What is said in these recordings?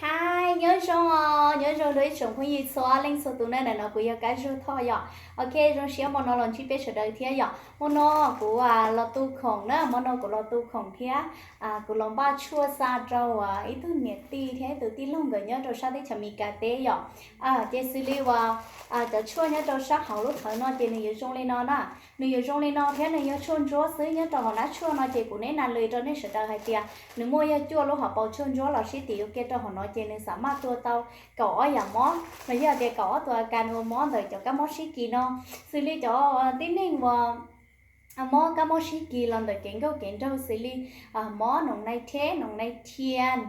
Hi, nyob zoo os, nyob zoo rau ib tsoom phooj ywg txhua leej txhua tus na. Ntawm no kuv yog Kab Zuag Thoj yom. Ok, zoo siab hmo no los ntsib peb sawv daws thiab yom. Hmo no kuv los tu khoom na, hmo no kuv los tu khoom thiab kuv los npaj tshuaj xa rau ib tug niam tij thiab ib tug tij laug nkawd nyob rau sab teb chaws Amelikas teb yom. Ces xws li uas cov tshuaj nyob rau sab hauv lub thawv no ces nws yuav zoo li no na. Nws yuav zoo li no thiab nws yog tshuaj ntsuab xwb. Nyob rau hauv nab tshuaj no ces kuv neb na lus rau nej sawv daws hais tias nws muaj yog cuaj lub hauv paus tshuaj ntsuab los sib tim ua ke rau hauv no ces nws xam maj tua tau kaum ob yam mob los yog tias kaum ob tus a kas uas mob ntawm cov kab mob sib kis no. Xws li cov tib neeg uas mob kab mob sib kis los ntawm kev nkauj kev nraug xws li mob noos nai theb, noos nai thiaj,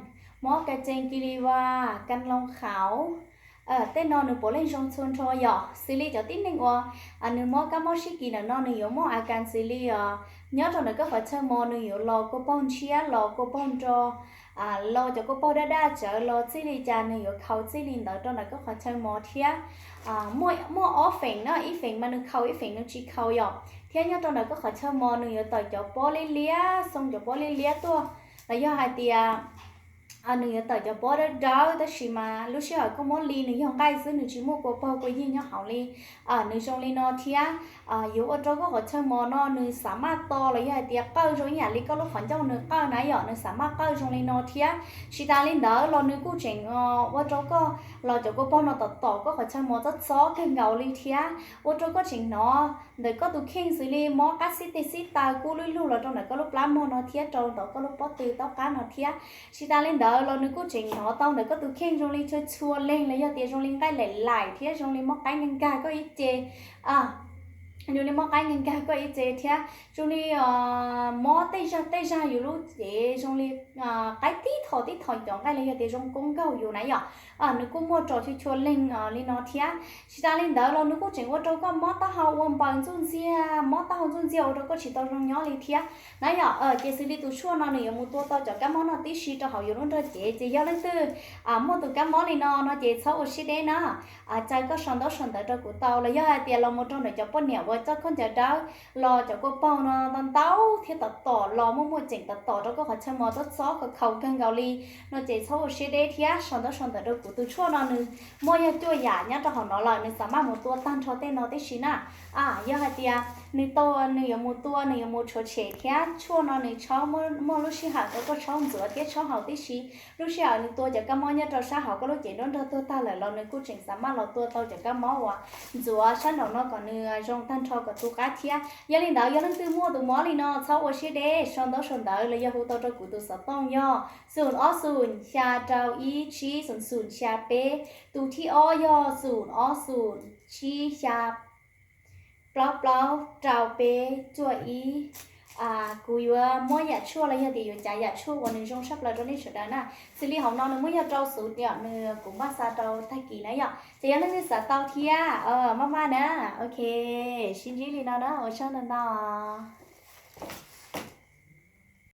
mob ka cees kis li vas, ka loo qhauv, tej no nws puav leej zoo txhua nrho yom. Xws li cov tib neeg uas nws mob kab mob sib kis ntawm no nws yuav muaj a kas xws li nyob rau ntawm koj qhov chaw mos nws yuav los kua paug ntshiab, los kua paug nro, los cov kua paug daj daj tsawv los txij li cas nws yuav khaus txij li ntawd rau ntawm koj qhov chaw mos thiab muaj ob feem na, ib feem mas nws khaus ib feem nws tsis khaus yom. Thiab nyob rau ntawm koj qhov chaw mos nws yuav tawm cov pob liab liab, xoo cov pob liab liab tuaj los yog hais tias nws yuav tawm cov pob dawb dawb tab sis mas lub sij hawm koj muab li nws yog nqaij xwb nws tsis muaj kua paug kua yig nyob hauv li. Nws zoo li no thiab yuav ua rau koj qhov chaw mos no nws xam maj to los yog hais tias qawj zoo ib yam li koj lub qhov ncauj nws qawj na yom, nws xam maj qawj zoo li no thiab. Tsis tas li ntawd los nws kuj tseem ua rau koj los cov kua paug no tom tom koj qhov chaw mos txob txob kawg nkaus li thiab ua rau koj tseem hnov ntawm koj tus kheej xws li mob qab xib teg xib taw kub lwj lug los rau ntawm koj lub plab mog no thiab rau ntawm koj lub pob tw taub qab no thiab. Tsis tas li ntawd los nws kuj tseem hnov tau ntawm koj tus kheej zoo li tshua tshua leeg los yog tias zoo li nqaij laim laim thiab zoo li mob qaib nkag nkag koj ib ce, zoo li mob qaib nkag nkag koj ib ce thiab zoo li mob tej zag tej zag yus lub cev zoo li qaib tib tho tib tho cov nqaij los yog tias zoo koob nkaug yus na yom. Nws kuj muaj rau tshua tshua leeg li no thiab. Tsis tas li ntawd los nws kuj tseem ua rau koj mob taub hau ua npaws ntxuj ntxiag, mob taub hau ntxuj ntxiag ua rau koj tsis tau zoo nyob li thiab na yom. Ces xws li tus tshuaj no nws yuav mus tua tau cov kab mob no tib si rau hauv yus lub nrog cev. Ces yog leej twg muaj tus kab mob li no no ces txhob ua siab deb na, caw koj sau ntaub sau ntawv rau kuv tau los yog hais tias los mus rau ntawm cov poj niam uas coj khaub ncaws dawb los cov kua paug no ntau ntau thiab tom tom los muaj muaj ceem tom tom rau koj qhov chaw mos txob txob khaus khaus kawg nkaus li no ces txhob ua siab deb thiab sau ntaub sau ntawv rau kuv. Tus tshuaj no nws muaj yog cuaj yam nyob rau hauv no lawm, nws xam maj mus tua tag nrho tej no tib si na. Yog hais tias nws tau, nws yuav mus tua, nws yuav mus tshuav tshem thiab tshuaj no nws tshab muaj lub sij hawm rau koj tshab ntxuav thiab tshab haus tib si. Lub sij hawm nws tua cov kab mob nyob rau sab hauv koj lub cev nruab nrog tuag tag lawm los nws kuj tseem xam maj los tua tau cov kab mob uas ntxuav sab nraum no kom nws zoo tag nrho kom tu qab thiab. Yog li ntawd yog leej twg muaj tus mob li no txhob ua siab deb, sau ntaub sau ntawv los yog hu tau rau kuv tus xov tooj yog xoom ob xoom xya rau ib tsib xoom xoom xya peb, tus thib ob yog xoom ob xoom tsib xya plaub plaub rau peb cuaj ib. Kuv yuav muab yam tshuaj los yog tias yuav cav yam tshuaj uas nws zoo tshaj plaws rau nej sawv daws na. Xws li hauv no nws muaj yog rau xuv yom, nws kuv npaj xa rau tag kis na yom. Ces yog leej twg xav tau thiab maj maj na. Ok, sib ntsib li no na, ua tsaug ntau ntau.